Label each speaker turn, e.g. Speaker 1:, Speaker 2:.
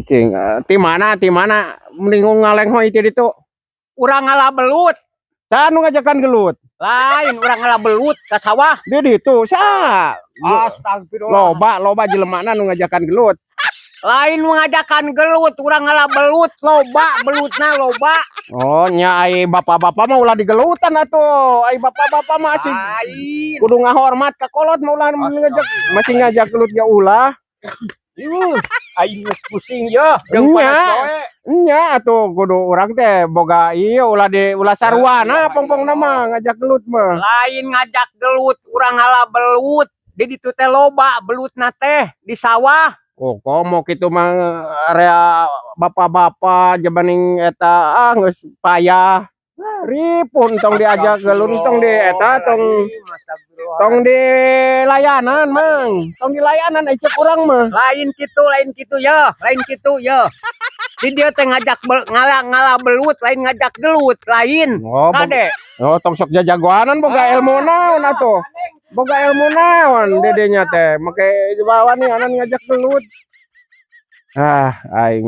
Speaker 1: Cing, ti mana, ti mana mending ngalenghoy ti ditu?
Speaker 2: Urang ngala belut.
Speaker 1: Saha nu ngajakan gelut?
Speaker 2: Lain, urang ngala belut ka sawah.
Speaker 1: Di ditu sa.
Speaker 2: Astagfirullah.
Speaker 1: Loba, loba jelemana nu ngajakan gelut.
Speaker 2: Lain nu ngajakan gelut, urang ngala belut, loba belutna, loba.
Speaker 1: Oh, nya ai bapak-bapak mah ulah digelutan atuh. Ai bapak-bapak mah asik
Speaker 2: Lain.
Speaker 1: Kudu ngahormat ka kolot mah, ulah ngajak, masih ngajak gelut ge ulah.
Speaker 2: Yuh, aing geus pusing ya, jeung
Speaker 1: Nya.
Speaker 2: Panas poe.
Speaker 1: Nya atuh kudu urang teh boga ieu, ulah di ulah sarwana pongpong nama ngajak gelut mah.
Speaker 2: Lain ngajak gelut, urang ngala belut. Di ditu teh loba belutna teh di sawah.
Speaker 1: Oh, komo kitu mah area bapak-bapak jabaning eta ah geus payah. Ripun tong diajak gelut, tong di eta, tong tong di layanan, Mang. Tong di layanan ai cek urang mah.
Speaker 2: Lain kitu, lain kitu ya, lain kitu ya. Di dia teh ngajak ngala ngala belut, lain ngajak gelut, lain.
Speaker 1: Oh,
Speaker 2: Kade.
Speaker 1: Oh, tong sok jajagoanan, boga ilmu naon atuh. Boga ilmu naon dedenya teh make bawa nih anan ngajak gelut. Ah, aing.